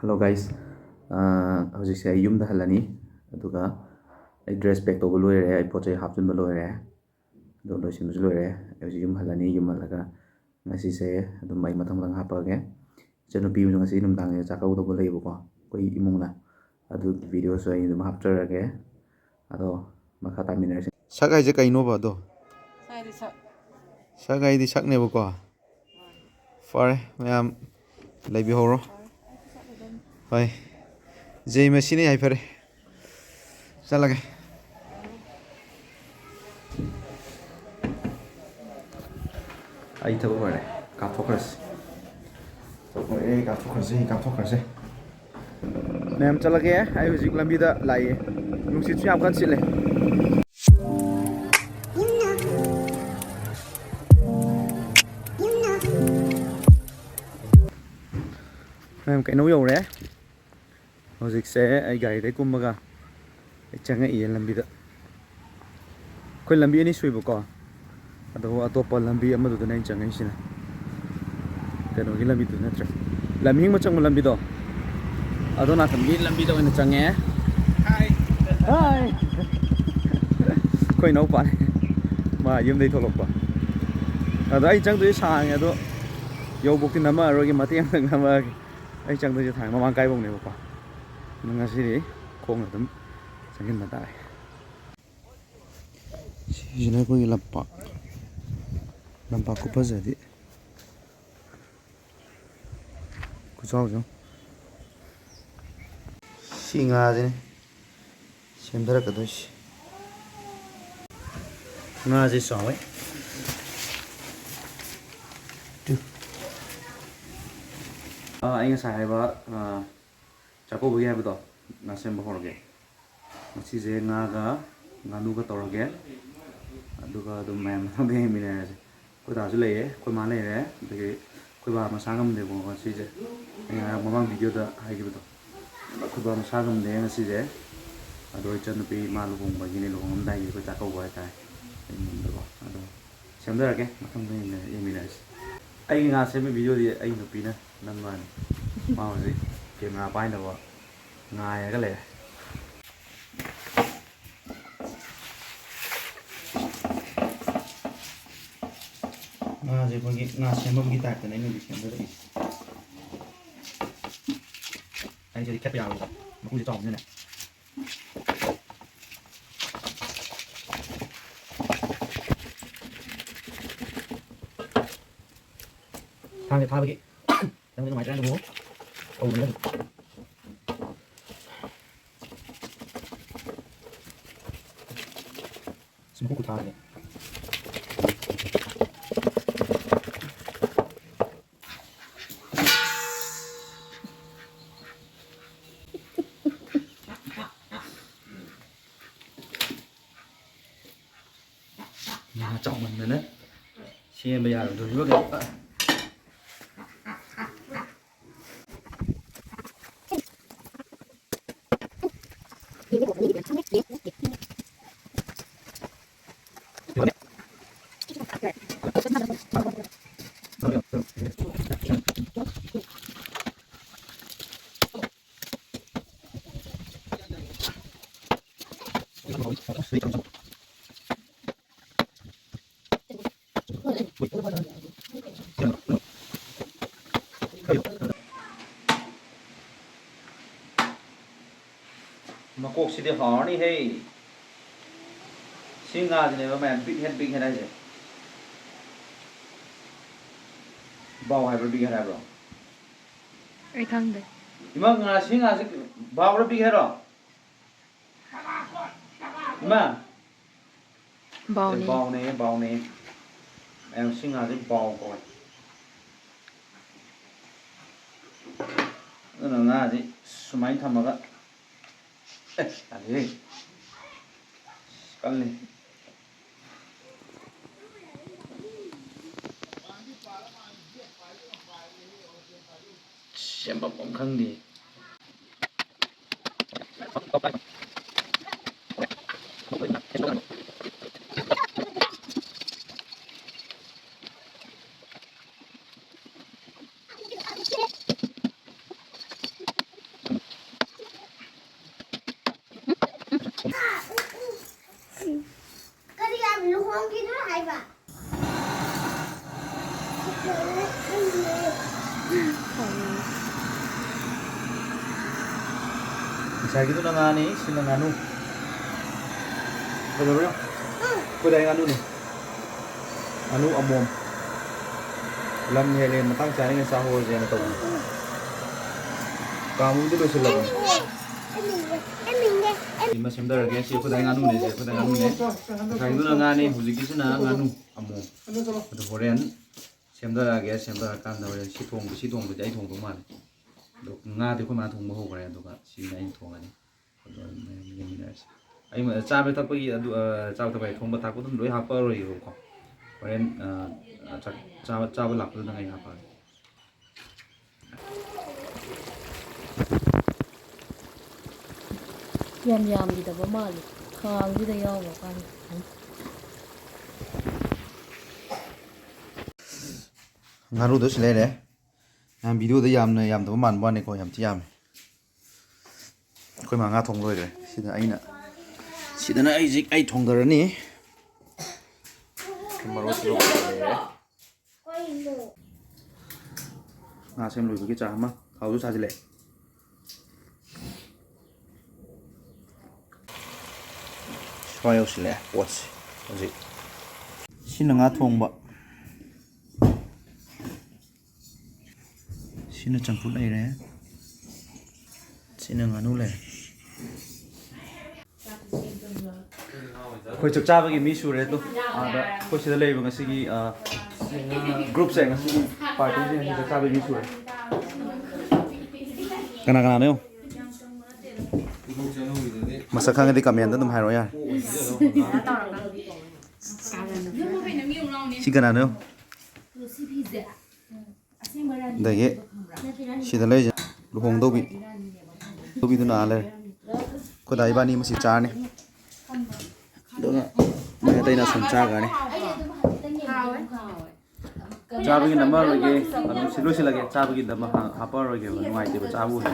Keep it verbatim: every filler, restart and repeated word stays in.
Hello guys, ꯑꯥ, ꯍꯧꯖꯤꯛꯁꯦ ꯑꯩ ꯌꯨꯝꯗ ꯍꯜꯂꯅꯤ꯫ ꯑꯗꯨꯒ ꯑꯩ dress pack ꯇꯧꯕ ꯂꯣꯏꯔꯦ, ꯑꯩ ꯄꯣꯠ ꯆꯩ ꯍꯥꯞꯆꯤꯟꯕ ꯂꯣꯏꯔꯦ, ꯑꯗꯨ ꯂꯣꯏꯁꯤꯟꯕꯁꯨ ꯂꯣꯏꯔꯦ꯫ ꯑꯩ ꯍꯧꯖꯤꯛ ꯌꯨꯝ ꯍꯜꯂꯅꯤ꯫ ꯌꯨꯝ ꯍꯜꯂꯒ ꯉꯁꯤꯁꯦ ꯑꯗꯨꯝ ꯑꯩ ꯃꯊꯪ ꯃꯊꯪ ꯍꯥꯞꯄꯛꯑꯒꯦ꯫ ꯏꯆꯟꯅꯨꯄꯤ ꯑꯃꯁꯨ ꯉꯁꯤ ꯅꯨꯡꯗꯥꯡꯁꯦ ꯆꯥꯛꯀꯧꯗꯧꯕ ꯂꯩꯌꯦꯕꯀꯣ, ꯑꯩꯈꯣꯏ ꯏꯃꯨꯡꯅ꯫ ꯑꯗꯨꯒꯤ videoꯁꯨ ꯑꯩ ꯑꯗꯨꯝ ꯍꯥꯞꯆꯔꯒꯦ꯫ ꯑꯗꯣ ꯃꯈꯥ ꯇꯥꯃꯤꯟꯅꯔꯁꯤ꯫ ꯁꯛ ꯍꯥꯏꯁꯦ ꯀꯩꯅꯣꯕ ꯑꯗꯣ? ꯁꯛ ꯍꯥꯏꯗꯤ ꯁꯛ꯫ ꯁꯛ ꯍꯥꯏꯗꯤ ꯁꯛꯅꯦꯕꯀꯣ꯫ ꯐꯔꯦ, ꯃꯌꯥꯝ ꯂꯩꯕꯤꯍꯧꯔꯣ꯫ ꯍꯣꯏ, ꯖꯦ ꯃꯁꯤꯅ ꯌꯥꯏꯐꯔꯦ꯫ ꯆꯠꯂꯒꯦ꯫ ꯑꯩ ꯊꯕꯛ ꯂꯣꯏꯔꯦ꯫ ꯀꯥꯞꯊꯣꯛꯈ꯭ꯔꯁꯤ꯫ ꯊꯕꯛ ꯂꯣꯏꯔꯦ꯫ ꯀꯥꯞꯊꯣꯛꯈ꯭ꯔꯁꯤ, ꯀꯥꯞꯊꯣꯛꯈ꯭ꯔꯁꯤ꯫ ꯃꯌꯥꯝ ꯆꯠꯂꯒꯦ꯫ ꯑꯩ ꯍꯧꯖꯤꯛ ꯂꯝꯕꯤꯗ ꯂꯥꯛꯏ꯫ ꯅꯨꯡꯁꯤꯠꯁꯨ ꯌꯥꯝ ꯀꯟꯅ ꯁꯤꯠꯂꯦ꯫ ꯃꯌꯥꯝ ꯀꯩꯅꯧ ꯌꯧꯔꯦ꯫ ꯍꯧꯖꯤꯛꯁꯦ ꯑꯩ ꯒꯥꯔꯤꯗꯩ ꯀꯨꯝꯃꯒ ꯑꯩ ꯆꯪꯉꯛꯏꯌꯦ ꯂꯝꯕꯤꯗ꯫ ꯑꯩꯈꯣꯏ ꯂꯝꯕꯤ ꯑꯅꯤ ꯁꯨꯏꯕꯀꯣ, ꯑꯗꯨꯕꯨ ꯑꯇꯣꯞꯄ ꯂꯝꯕꯤ ꯑꯃꯗꯨꯗꯅꯦ ꯑꯩꯅ ꯆꯪꯉꯛꯏꯁꯤꯅ꯫ ꯀꯩꯅꯣꯒꯤ ꯂꯝꯕꯤꯗꯨ ꯅꯠꯇ꯭ꯔꯦ, ꯂꯝꯍꯤꯡꯕ ꯆꯪꯕ ꯂꯝꯕꯤꯗꯣ, ꯑꯗꯣ ꯅꯥꯀꯟꯒꯤ ꯂꯝꯕꯤꯗ ꯑꯣꯏꯅ ꯆꯪꯉꯦ꯫ ꯍꯥꯏ꯫ ꯍꯥꯏ꯫ ꯑꯩꯈꯣꯏ ꯏꯅꯥꯎꯄꯥꯅꯦ, ꯃꯥ ꯌꯨꯝꯗꯩ ꯊꯣꯛꯂꯛꯄ꯫ ꯑꯗꯣ ꯑꯩ ꯆꯪꯗꯣꯏꯁꯦ ꯁꯥꯡꯉꯦ, ꯑꯗꯣ ꯌꯧꯕꯨꯛꯇꯤ ꯅꯝꯃꯛꯑꯔꯣꯏꯒꯦ, ꯃꯇꯦꯛ ꯑꯃꯈꯛ ꯅꯝꯃꯛꯑꯒꯦ꯫ ꯑꯩ ꯆꯪꯗꯣꯏꯁꯦ ꯊꯥꯡ ꯃꯃꯥꯡ ꯀꯥꯏꯕꯧꯅꯦꯕꯀꯣ꯫ ꯑꯗꯣ ꯉꯁꯤꯗꯤ ꯈꯣꯡꯅ ꯑꯗꯨꯝ ꯆꯪꯁꯤꯟꯕ ꯇꯥꯔꯦ꯫ ꯁꯤꯁꯤꯅ ꯑꯩꯈꯣꯏꯒꯤ ꯂꯝꯄꯥꯛ꯫ ꯂꯝꯄꯥꯛ ꯈꯨꯐꯖꯗꯤ꯫ ꯈꯨꯆꯥꯎꯁꯦ ꯌꯦꯡꯉꯨ꯫ ꯁꯤ ꯉꯥꯁꯤꯅꯦ ꯁꯦꯝꯊꯔꯛꯀꯗꯣꯏꯁꯦ꯫ ꯉꯥꯁꯦ ꯆꯥꯎꯋꯦ꯫ ꯇꯨ꯫ ꯑꯥ, ꯑꯩ ꯉꯁꯥꯏ ꯍꯥꯏꯕ, ꯑꯥ, ꯆꯥꯛꯀꯧꯕꯒꯤ ꯍꯥꯏꯕꯗꯣ, ꯉꯥ ꯁꯦꯝꯕ ꯍꯧꯔꯒꯦ꯫ ꯉꯁꯤꯁꯦ ꯉꯥꯒ ꯉꯥꯅꯨꯒ ꯇꯧꯔꯒꯦ꯫ ꯑꯗꯨꯒ ꯑꯗꯨꯝ ꯃꯌꯥꯝ ꯃꯊꯪꯗ ꯌꯦꯡꯃꯤꯟꯅꯔꯁꯦ꯫ ꯑꯩꯈꯣꯏ ꯗꯥꯁꯨ ꯂꯩꯌꯦ, ꯑꯩꯈꯣꯏ ꯃꯥ ꯂꯩꯔꯦ, ꯑꯗꯒꯤ ꯑꯩꯈꯣꯏ ꯕꯥ ꯃꯁꯥ ꯉꯝꯗꯦꯕꯀꯣ ꯉꯁꯤꯁꯦ꯫ ꯑꯩ ꯉꯔꯥꯡ ꯃꯃꯥꯡ videoꯗ ꯍꯥꯏꯈꯤꯕꯗꯣ, ꯑꯩꯈꯣꯏ ꯕꯥ ꯃꯁꯥ ꯉꯝꯗꯦ ꯉꯁꯤꯁꯦ꯫ ꯑꯗꯣ ꯏꯆꯟꯅꯨꯄꯤ ꯃꯥ ꯂꯨꯍꯣꯡꯕꯒꯤꯅꯦ, ꯂꯨꯍꯣꯡꯉꯝꯗꯥꯏꯒꯤ ꯑꯩꯈꯣꯏ ꯆꯥꯛꯀꯧꯕ ꯍꯥꯏꯇꯥꯔꯦ꯫ ꯑꯗꯣ ꯁꯦꯝꯖꯔꯒꯦ, ꯃꯊꯪꯗ ꯌꯦꯡꯃꯤꯟꯅꯔꯁꯤ꯫ ꯑꯩꯒꯤ ꯉꯥ ꯁꯦꯝꯕ videoꯗꯤ ꯑꯩ ꯅꯨꯄꯤꯅ ꯅꯝꯕꯅꯤ꯫ ꯃꯥ ꯍꯧꯖꯤꯛ ꯉꯥ ꯄꯥꯏꯅꯕ ꯉꯥꯏꯔꯒ ꯂꯩꯔꯦ꯫ ꯉꯥꯁꯦ ꯑꯩꯈꯣꯏꯒꯤ ꯉꯥ ꯁꯦꯝꯕꯒꯤ ꯇꯥꯏꯞꯇꯅꯦ ꯑꯩꯅ ꯍꯧꯖꯤꯛ ꯁꯦꯝꯖꯔꯛꯏꯁꯦ꯫ ꯑꯩꯁꯤꯗꯤ ꯈꯦꯠꯄ ꯌꯥꯔꯣꯏꯕ, ꯃꯀꯨꯁꯦ ꯆꯥꯎꯕꯅꯤꯅꯅꯦ꯫ ꯊꯥꯡꯁꯦ ꯊꯥꯕꯒꯤ ꯈꯤꯇꯪꯗꯤ ꯅꯨꯡꯉꯥꯏꯇ꯭ꯔꯦ, ꯑꯗꯨꯕꯨ ꯇꯧꯕꯅꯤꯅ ꯑꯗꯨꯝ꯫ ꯁꯤ ꯃꯀꯨ ꯈꯨꯊꯥꯁꯦ꯫ ꯉꯥ ꯆꯥꯎꯃꯟꯗꯅ ꯁꯦꯝꯕ ꯌꯥꯔꯣꯏꯗꯣꯔꯤꯕ ꯀꯩꯅꯣ꯫ ꯃꯀꯣꯛꯁꯤꯗꯤ ꯍꯥꯎꯔꯅꯤꯍꯦ꯫ ꯁꯤ ꯉꯥꯁꯤꯅꯦꯕ ꯃꯌꯥꯝ big head, big head ꯍꯥꯏꯁꯦ꯫ ꯕꯥꯎ ꯍꯥꯏꯕ꯭ꯔꯣ, big head ꯍꯥꯏꯕ꯭ꯔꯣ? ꯑꯩ ꯈꯪꯗꯦ꯫ ꯏꯃꯥ, ꯉꯥ, ꯁꯤ ꯉꯥꯁꯤ ꯕꯥꯎꯔ big headꯔꯣ? ꯏꯃꯥ! ꯕꯥꯎꯅꯦ꯫ ꯑꯦ, ꯕꯥꯎꯅꯦ, ꯕꯥꯎꯅꯦ꯫ ꯃꯌꯥꯝ ꯁꯤ ꯉꯥꯁꯦ ꯕꯥꯎ ꯀꯧꯋꯦ꯫ ꯑꯗꯨꯅ ꯉꯥꯁꯤ ꯁꯨꯃꯥꯏꯅ ꯊꯝꯃꯒ, ꯑꯦ, ꯌꯥꯗꯦꯍꯦ꯫ ꯀꯜꯂꯤ꯫ ꯁꯦꯝꯐꯝ ꯑꯃ ꯈꯪꯗꯦ꯫ ꯀꯔꯤ ꯌꯥꯝ ꯂꯨꯍꯣꯡꯈꯤꯅꯣ ꯍꯥꯏꯕ? ꯉꯁꯥꯏꯒꯤꯗꯨꯅ ꯉꯥꯅꯤ, ꯁꯤꯅ ꯉꯥꯅꯨ꯫ ꯀꯩꯗꯧꯔꯦ? ꯑꯩꯈꯣꯏꯗꯥꯏ ꯉꯥꯅꯨꯅꯦ꯫ ꯉꯥꯅꯨ ꯑꯃꯣꯝ꯫ ꯂꯝ ꯍꯦꯜꯂꯦ, ꯃꯇꯥꯡ ꯆꯥꯔꯤꯉꯩ ꯆꯥꯍꯧꯔꯁꯦꯅ ꯇꯧꯕꯅꯤ꯫ ꯀꯥꯡꯕꯨꯗꯤ ꯂꯣꯏꯁꯤꯜꯂꯕꯅꯤ꯫ ꯁꯤꯃ ꯁꯦꯝꯗꯔꯒꯦ꯫ ꯁꯤ ꯑꯩꯈꯣꯏꯗꯥꯏ ꯉꯥꯅꯨꯅꯦ, ꯁꯤ ꯑꯩꯈꯣꯏꯗꯥꯏ ꯉꯥꯅꯨꯅꯦ꯫ ꯉꯁꯥꯏꯒꯤꯗꯨꯅ ꯉꯥꯅꯤ, ꯍꯧꯖꯤꯛꯀꯤꯁꯤꯅ ꯉꯥꯅꯨ ꯑꯃꯣꯝ꯫ ꯑꯗꯨ ꯍꯣꯔꯦꯟ ꯁꯦꯝꯗꯔꯛꯑꯒꯦ꯫ ꯁꯦꯝꯗꯔꯀꯥꯟꯗ ꯍꯣꯔꯦꯟ ꯁꯤ ꯊꯣꯡꯕ, ꯁꯤ ꯊꯣꯡꯕꯗꯤ ꯑꯩ ꯊꯣꯡꯗꯧ ꯃꯥꯜꯂꯦ꯫ ꯑꯗꯣ ꯉꯥꯗꯤ ꯑꯩꯈꯣꯏ ꯃꯥ ꯊꯣꯡꯕ ꯍꯧꯈ꯭ꯔꯦ, ꯑꯗꯨꯒ ꯁꯤꯅ ꯑꯩꯅ ꯊꯣꯡꯉꯅꯤ꯫ ꯑꯗꯣ ꯌꯦꯡꯃꯤꯟꯅꯔꯁꯤ꯫ ꯑꯩ ꯆꯥꯕ ꯊꯛꯄꯒꯤ ꯑꯗꯨ, ꯑ, ꯆꯥꯕ ꯊꯛꯄ ꯍꯥꯏ, ꯊꯣꯡꯕ ꯊꯥꯛꯄ ꯑꯗꯨꯝ ꯂꯣꯏ ꯍꯥꯞꯄꯛꯑꯔꯣꯏꯒꯦꯕꯀꯣ꯫ ꯍꯣꯔꯦꯟ, ꯑ, ꯆꯥꯛ ꯆꯥꯕ, ꯆꯥꯕ ꯂꯥꯛꯄꯗꯨꯗ ꯑꯩ ꯍꯥꯞꯄꯛꯑꯒꯦ꯫ ꯌꯥꯝ ꯌꯥꯝꯈꯤꯗꯕ ꯃꯥꯜꯂꯤ꯫ ꯈꯥꯡꯁꯤꯗ ꯌꯥꯎꯈ꯭ꯔꯀꯥꯟꯗ꯫ ꯉꯥꯔꯨꯗꯣ ꯁꯤ ꯂꯩꯔꯦ꯫ ꯅꯍꯥꯟ ꯚꯤꯗꯤꯑꯣꯗ ꯌꯥꯝꯅ ꯌꯥꯝꯗꯕ ꯃꯥꯟꯕ ꯋꯥꯅꯤꯀꯣ, ꯌꯥꯝ ꯊꯤ ꯌꯥꯝꯃꯦ꯫ ꯑꯩꯈꯣꯏ ꯃꯥ ꯉꯥ ꯊꯣꯡ ꯂꯣꯏꯈ꯭ꯔꯦ꯫ ꯁꯤꯗ ꯑꯩꯅ, ꯁꯤꯗꯅ ꯑꯩ ꯍꯧꯖꯤꯛ ꯑꯩ ꯊꯣꯡꯊꯔꯅꯤ꯫ ꯃꯔꯣꯏ ꯇꯤꯜꯍꯧ ꯂꯩꯔꯦ꯫ ꯉꯥ ꯁꯦꯝ ꯂꯣꯏꯕꯒꯤ ꯆꯥꯛ ꯑꯃ, ꯊꯥꯎꯁꯨ ꯁꯥꯖꯤꯜꯂꯛꯑꯦ꯫ ꯁ꯭ꯋꯥꯏ ꯌꯧꯁꯤꯜꯂꯛꯑꯦ ꯄꯣꯠꯁꯦ ꯍꯧꯖꯤꯛ꯫ ꯁꯤꯅ ꯉꯥ ꯊꯣꯡꯕ, ꯁꯤꯅ ꯆꯝꯐꯨꯠ ꯂꯩꯔꯦ, ꯁꯤꯅ ꯉꯥꯅꯨ ꯂꯩꯔꯦ꯫ ꯑꯩꯈꯣꯏ ꯆꯥꯛ ꯆꯥꯕꯒꯤ ꯃꯤ ꯁꯨꯔꯦ ꯑꯗꯣ꯫ ꯑꯥꯗ ꯑꯩꯈꯣꯏ ꯁꯤꯗ ꯂꯩꯔꯤꯕ ꯉꯁꯤꯒꯤ, ꯑ, ꯒ꯭ꯔꯨꯞꯁꯦ, ꯉꯁꯤꯒꯤ ꯄꯥꯔꯇꯤꯁꯦ ꯉꯁꯤ ꯆꯥꯛ ꯆꯥꯕꯒꯤ ꯃꯤ ꯁꯨꯔꯦ꯫ ꯀꯅꯥ ꯀꯅꯥꯅꯣ ꯌꯦꯡꯉꯣ꯫ ꯃꯁꯛ ꯈꯪꯉꯗꯤ ꯀꯃꯦꯟꯗ ꯑꯗꯨꯝ ꯍꯥꯏꯔꯛꯑꯣ ꯌꯥꯔꯦ꯫ ꯁꯤ ꯀꯅꯥꯅꯣ ꯌꯦꯡꯉꯣ꯫ ꯑꯗꯒꯤ ꯁꯤꯗ ꯂꯩꯔꯤꯁꯦ ꯂꯨꯍꯣꯡꯗꯧꯕꯤ꯫ ꯇꯧꯕꯤꯗꯨꯅ ꯑꯥ ꯂꯩꯔꯦ꯫ ꯑꯩꯈꯣꯏ ꯗꯥ ꯏꯕꯥꯅꯤ ꯃꯁꯤ ꯆꯥꯔꯅꯤ꯫ ꯑꯗꯨꯒ ꯃꯣꯏ ꯑꯇꯩꯅ ꯑꯁꯣꯝ ꯆꯥꯈ꯭ꯔꯅꯤ꯫ ꯆꯥꯕꯒꯤ ꯅꯝꯃꯔꯣꯏꯒꯦ꯫ ꯑꯗꯨꯝ ꯁꯤ ꯂꯣꯏꯁꯤꯜꯂꯒꯦ꯫ ꯆꯥꯕꯒꯤ ꯅꯝꯃ ꯍꯥ-, ꯍꯥꯞꯄꯔꯣꯏꯒꯦꯕ꯫ ꯅꯨꯡꯉꯥꯏꯇꯦꯕ ꯆꯥꯕ ꯑꯣꯏꯅ꯫